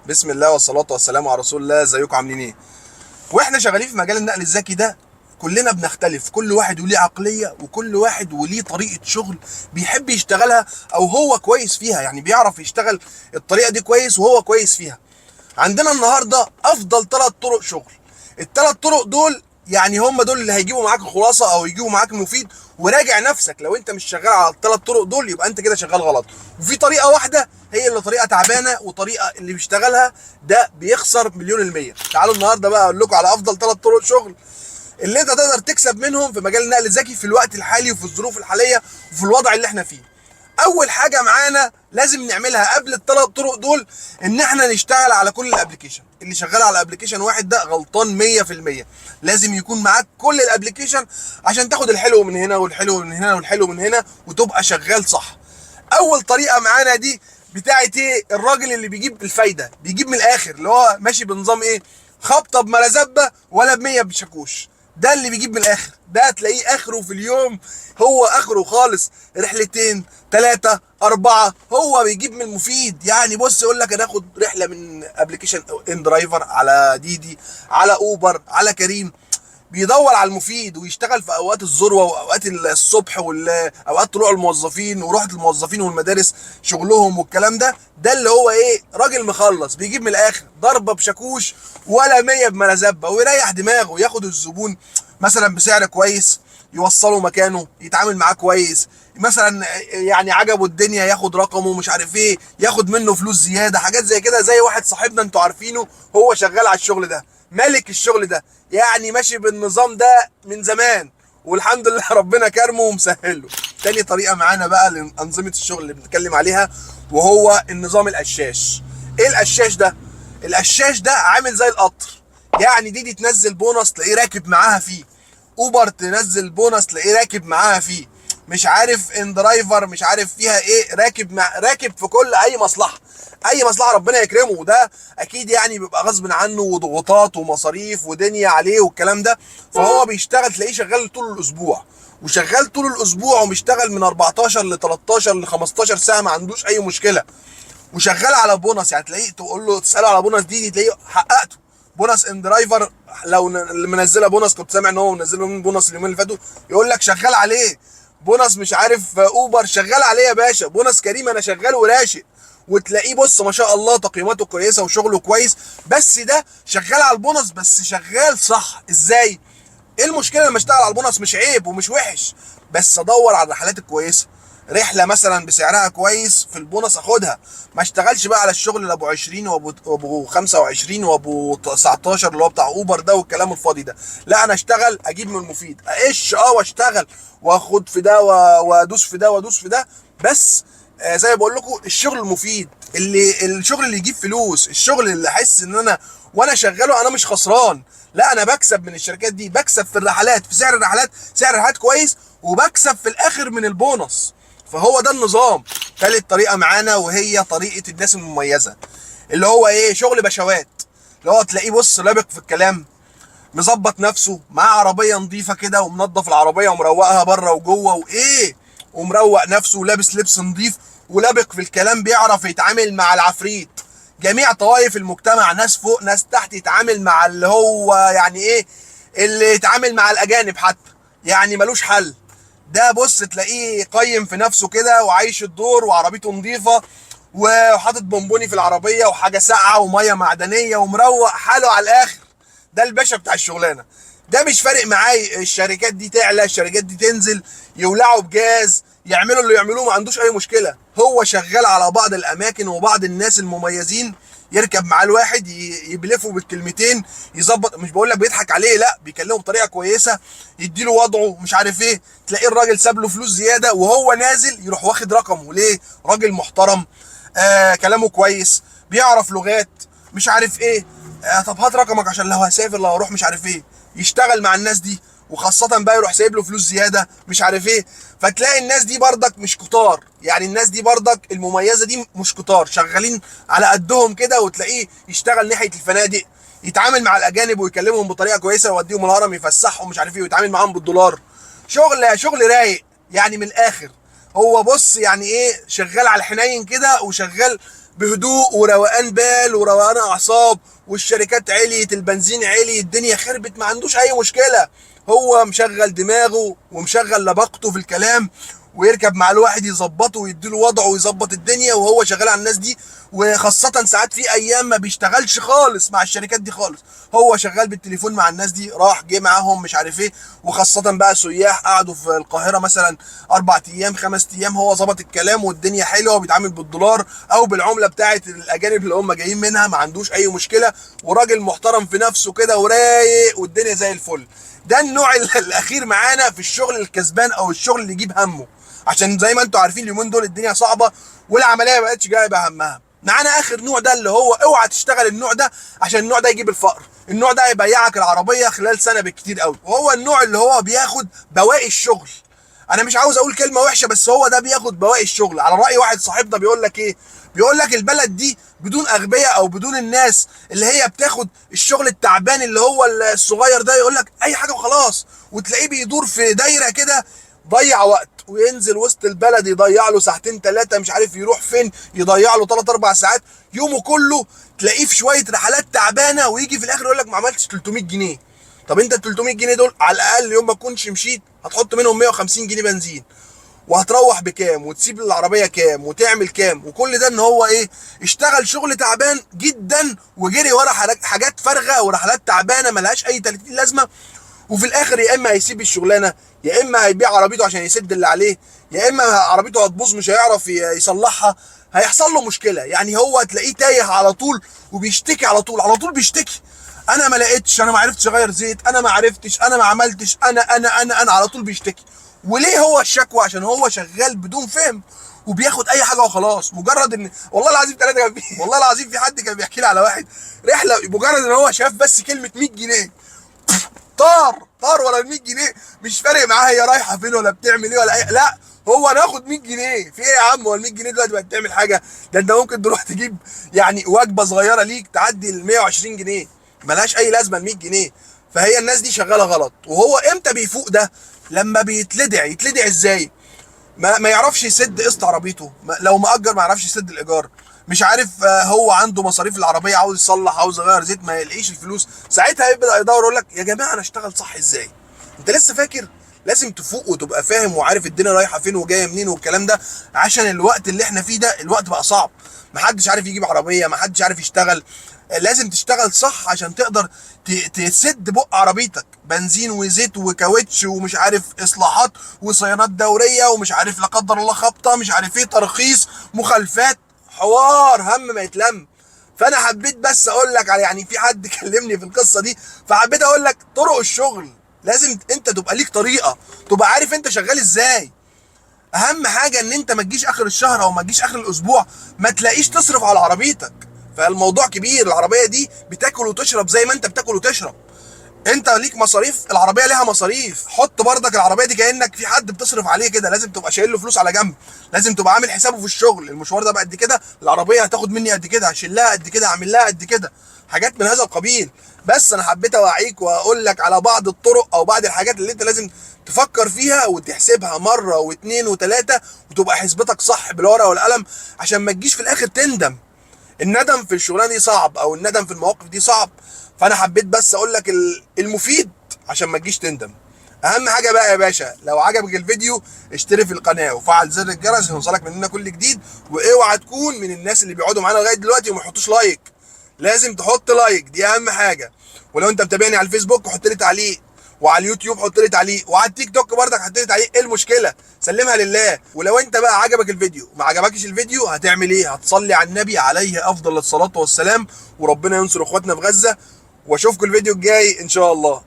بسم الله والصلاة والسلام على رسول الله. ازيكم عاملين ايه؟ واحنا شغالين في مجال النقل الذكي ده كلنا بنختلف، كل واحد وليه عقلية وكل واحد وليه طريقة شغل بيحب يشتغلها او هو كويس فيها، يعني بيعرف يشتغل الطريقة دي كويس وهو كويس فيها. عندنا النهارده افضل 3 طرق شغل. الثلاث طرق دول يعني هم دول اللي هيجيبوا معاك الخلاصة او يجيبوا معاك المفيد. وراجع نفسك، لو انت مش شغال على الثلاث طرق دول يبقى انت كده شغال غلط. وفي طريقه واحدة هي اللي طريقه تعبانة، وطريقه اللي بيشتغلها ده بيخسر 1,000,000%. تعالوا النهارده بقى اقول لكم على افضل 3 طرق شغل اللي انت تقدر تكسب منهم في مجال النقل الذكي في الوقت الحالي وفي الظروف الحالية وفي الوضع اللي احنا فيه. اول حاجة معانا لازم نعملها قبل الثلاث طرق دول ان احنا نشتغل على كل ال application. اللي شغال على application واحد ده غلطان 100%. لازم يكون معاك كل ال application عشان تاخد الحلو من هنا والحلو من هنا والحلو من هنا وتبقى شغال صح. اول طريقه معانا دي بتاعت ايه؟ الراجل اللي بيجيب الفايدة، بيجيب من الاخر، اللي هو ماشي بنظام ايه؟ خبطه بملازبه ولا ب100 بشاكوش. ده اللي بيجيب من الاخر، ده تلاقيه اخره في اليوم، هو اخره خالص رحلتين 3 4، هو بيجيب من المفيد. يعني بص يقول لك انا اخد رحله من application inDriver على ديدي على اوبر على كريم، بيدور على المفيد ويشتغل في اوقات الذروة واوقات الصبح واوقات طلوع الموظفين وروحه الموظفين والمدارس شغلهم والكلام ده. ده اللي هو ايه؟ راجل مخلص بيجيب من الاخر، ضربه بشاكوش ولا 100 بملازبه، ويريح دماغه، ياخد الزبون مثلا بسعر كويس، يوصله مكانه، يتعامل معاه كويس، مثلا يعني عجبه الدنيا ياخد رقمه مش عارف ايه، ياخد منه فلوس زيادة، حاجات زي كده. زي واحد صاحبنا انتوا عارفينه، هو شغال على الشغل ده، ملك الشغل ده، يعني ماشي بالنظام ده من زمان والحمد لله ربنا كرمه ومسهله. تاني طريقه معانا بقى لانظمه الشغل اللي بنتكلم عليها وهو النظام القشاش. ايه القشاش ده؟ القشاش ده عامل زي القطر، يعني دي تنزل بونص تلاقيه راكب معاها فيه، اوبر تنزل بونص تلاقيه راكب معاها فيه، مش عارف inDriver مش عارف فيها ايه، راكب مع راكب في كل اي مصلحة، اي مصلحة ربنا يكرمه. وده اكيد يعني بيبقى غصب عنه وضغوطات ومصاريف ودنيا عليه والكلام ده، فهو بيشتغل تلاقيه شغال طول الاسبوع، وشغال طول الاسبوع ومشتغل من 14 ل 13 ل 15 ساعة، ما عندوش اي مشكلة، وشغال على بونص. يعني تلاقيه تقول له تساله على بونص دي تلاقيه حققته. bonus inDriver لو منزله بونص، كنت سامع ان هو منزله من بونص اليومين اللي فاتوا، يقول لك شغال عليه بونص، مش عارف اوبر شغال عليه يا باشا، بونص كريم انا شغال وراشق. وتلاقيه بص ما شاء الله تقييماته كويسة وشغله كويس، بس ده شغال على البونص بس شغال صح. ازاي؟ ايه المشكلة لما اشتغل على البونص؟ مش عيب ومش وحش، بس ادور على الرحلات الكويسة، رحله مثلا بسعرها كويس في البونص اخدها، ما اشتغلش بقى على الشغل اللي ابو 20 وابو 25 وابو 19 اللي هو بتاع اوبر ده والكلام الفاضي ده. لا، انا اشتغل اجيب من المفيد، اقش واشتغل واخد في ده وادوس في ده وادوس في ده، بس زي ما بقول لكم الشغل المفيد، اللي الشغل اللي يجيب فلوس، الشغل اللي احس ان انا وانا شغالة انا مش خسران، لا انا بكسب من الشركات دي، بكسب في الرحلات، في سعر الرحلات، سعر الرحلات كويس، وبكسب في الاخر من البونص. فهو ده النظام. تالت طريقه معانا وهي طريقه الناس المميزة، اللي هو ايه؟ شغل بشوات، اللي هو تلاقيه بص لابق في الكلام، مظبط نفسه، معاه عربية نظيفة كده ومنظف العربية ومروقها بره وجوه وايه، ومروق نفسه ولابس لبس نظيف ولابق في الكلام، بيعرف يتعامل مع العفريت، جميع طوائف المجتمع، ناس فوق ناس تحت، يتعامل مع اللي هو يعني ايه، اللي يتعامل مع الاجانب حتى، يعني ملوش حل. ده بص تلاقيه قيم في نفسه كده وعايش الدور، وعربيته نظيفة وحاطط بونبوني في العربية وحاجه ساقعه ومية معدنية ومروق حاله على الاخر. ده الباشا بتاع الشغلانة. ده مش فارق معاه الشركات دي تعلى الشركات دي تنزل، يولعوا بجاز، يعملوا اللي يعملوه، ما عندوش اي مشكلة. هو شغال على بعض الاماكن وبعض الناس المميزين، يركب معاه الواحد يبلفه بالكلمتين، يظبط، مش بقول لك بيضحك عليه، لا بيكلمه بطريقة كويسة، يديله وضعه مش عارف ايه، تلاقيه الراجل ساب له فلوس زيادة وهو نازل يروح واخد رقمه. ليه؟ راجل محترم، كلامه كويس، بيعرف لغات، مش عارف ايه، طب هات رقمك عشان لو هسافر لو هروح مش عارف ايه. يشتغل مع الناس دي، وخاصة بقى يروح سايب له فلوس زيادة مش عارف ايه. فتلاقي الناس دي بردك مش كتار، يعني الناس دي بردك المميزة دي مش كتار، شغالين على قدهم كده. وتلاقيه يشتغل ناحية الفنادق، يتعامل مع الأجانب ويكلمهم بطريقة كويسة، ويوديهم الهرم يفسحهم مش عارف ايه، ويتعامل معاهم بالدولار. شغل رايق يعني من الآخر. هو بص يعني ايه، شغال على الحنين كده، وشغال بهدوء وروقان بال وروقان اعصاب، والشركات عليت، البنزين علي، الدنيا خربت، ما عندوش اي مشكلة. هو مشغل دماغه ومشغل لباقته في الكلام، ويركب مع الواحد يظبطه ويديله وضعه ويظبط الدنيا، وهو شغال على الناس دي. وخاصة ساعات في ايام ما بيشتغلش خالص مع الشركات دي خالص، هو شغال بالتليفون مع الناس دي، راح جه معاهم مش عارف ايه. وخاصة بقى سياح قعدوا في القاهرة مثلا 4 ايام 5 ايام، هو ظبط الكلام والدنيا حلوة، وبيتعامل بالدولار او بالعملة بتاعة الاجانب اللي هم جايين منها، ما عندوش اي مشكلة، وراجل محترم في نفسه كده ورايق والدنيا زي الفل. ده النوع الاخير معانا في الشغل الكسبان او الشغل اللي يجيب همه، عشان زي ما انتم عارفين اليومين دول الدنيا صعبة والعملية ما بقتش جايبه همها. معانا اخر نوع ده اللي هو اوعى تشتغل النوع ده، عشان النوع ده يجيب الفقر، النوع ده هيبيعك العربية خلال سنة بالكتير قوي. وهو النوع اللي هو بياخد بواقي الشغل. انا مش عاوز اقول كلمة وحشة، بس هو ده بياخد بواقي الشغل. على راي واحد صاحبنا بيقول لك ايه، بيقول لك البلد دي بدون اغبياء او بدون الناس اللي هي بتاخد الشغل التعبان اللي هو الصغير ده، يقول لك اي حاجة وخلاص، وتلاقيه بيدور في دايرة كده، ضيع وقت، وينزل وسط البلد يضيع له ساعتين 3، مش عارف يروح فين، يضيع له 3 4 ساعات، يومه كله تلاقيه في شوية رحلات تعبانة، ويجي في الاخر يقول لك ما عملتش 300 جنيه. طب انت ال 300 جنيه دول على الاقل يوم ما تكونش مشيت هتحط منهم 150 جنيه بنزين، وهتروح بكام، وتسيب العربية كام، وتعمل كام، وكل ده ان هو ايه، اشتغل شغل تعبان جدا وجري ورا حاجات فارغة ورحلات تعبانة ملهاش اي 30 لازمه. وفي الاخر يا اما هيسيب الشغلانة، يا اما هيبيع عربيته عشان يسد اللي عليه، يا اما عربيته هتبوظ مش هيعرف يصلحها، هيحصل له مشكلة. يعني هو تلاقيه تايه على طول وبيشتكي على طول، على طول بيشتكي، انا ما لقيتش، انا ما عرفتش اغير زيت، انا ما عرفتش، انا ما عملتش، انا انا انا انا، على طول بيشتكي. وليه هو الشكوى؟ عشان هو شغال بدون فهم وبياخد اي حاجة وخلاص. مجرد ان والله العظيم 3 كان والله العظيم في حد كان بيحكي لي على واحد رحله، مجرد ان هو شاف بس كلمة 100 جنيه طار طار ورا ال 100 جنيه، مش فارق معاه هي رايحة فين ولا بتعمل ايه ولا اي، لا هو ناخد 100 جنيه في ايه يا عم؟ هو ال 100 جنيه دلوقتي بقت تعمل حاجة؟ ده انت ممكن تروح تجيب يعني وجبة صغيرة ليك تعدي ال 120 جنيه، ملهاش اي لازمه ال 100 جنيه. فهي الناس دي شغالة غلط. وهو امتى بيفوق ده؟ لما بيتلدع. يتلدع ازاي؟ ما يعرفش يسد قسط عربيته، لو مأجر ما يعرفش يسد الايجار، مش عارف هو عنده مصاريف العربية، عاوز يصلح، عاوز يغير زيت، ما يلاقيش الفلوس. ساعتها يبدا يدور يقول لك يا جماعة انا اشتغل صح ازاي؟ انت لسه فاكر؟ لازم تفوق وتبقى فاهم وعارف الدنيا رايحة فين وجاية منين والكلام ده، عشان الوقت اللي احنا فيه ده الوقت بقى صعب، محدش عارف يجيب عربية، محدش عارف يشتغل. لازم تشتغل صح عشان تقدر تسد بق عربيتك، بنزين وزيت وكاوتش ومش عارف اصلاحات وصيانات دورية ومش عارف لا قدر الله خبطه مش عارف ايه، ترخيص، مخالفات، حوار هم ما يتلم. فانا حبيت بس اقول لك على، يعني في حد كلمني في القصة دي، فحبيت اقول لك طرق الشغل لازم انت تبقى ليك طريقه، تبقى عارف انت شغال ازاي. اهم حاجة ان انت ما تجيش اخر الشهر او ما تجيش اخر الاسبوع ما تلاقيش تصرف على عربيتك. فالموضوع كبير، العربية دي بتاكل وتشرب زي ما انت بتاكل وتشرب، انت ليك مصاريف، العربية ليها مصاريف. حط بردك العربية دي كانك في حد بتصرف عليه كده، لازم تبقى شايل له فلوس على جنب، لازم تبقى عامل حسابه في الشغل، المشوار ده بقى قد كده، العربية هتاخد مني قد كده، هشيل لها قد كده، هعمل لها قد كده، حاجات من هذا القبيل. بس انا حبيت اوعيك واقول لك على بعض الطرق او بعض الحاجات اللي انت لازم تفكر فيها وتحسبها مرة واثنين وثلاثة، وتبقى حسبتك صح بالورقة والقلم، عشان ما تجيش في الاخر تندم. الندم في الشغلانة دي صعب، او الندم في المواقف دي صعب. فانا حبيت بس اقول لك المفيد عشان ما تجيش تندم. اهم حاجة بقى يا باشا، لو عجبك الفيديو اشترك في القناة وفعل زر الجرس عشان يوصلك مننا كل جديد. واوعى تكون من الناس اللي بيقعدوا معانا لغاية دلوقتي وما يحطوش like، لازم تحط like، دي اهم حاجة. ولو انت متابعني على الفيسبوك حط لي تعليق، وعلى اليوتيوب حط لي تعليق، وعلى التيك توك برضك حط لي تعليق. ايه المشكلة؟ سلمها لله. ولو انت بقى عجبك الفيديو ما عجبكش الفيديو هتعمل ايه؟ هتصلي على النبي عليه افضل الصلاة والسلام، وربنا ينصر اخواتنا في غزة. واشوفكم الفيديو الجاي ان شاء الله.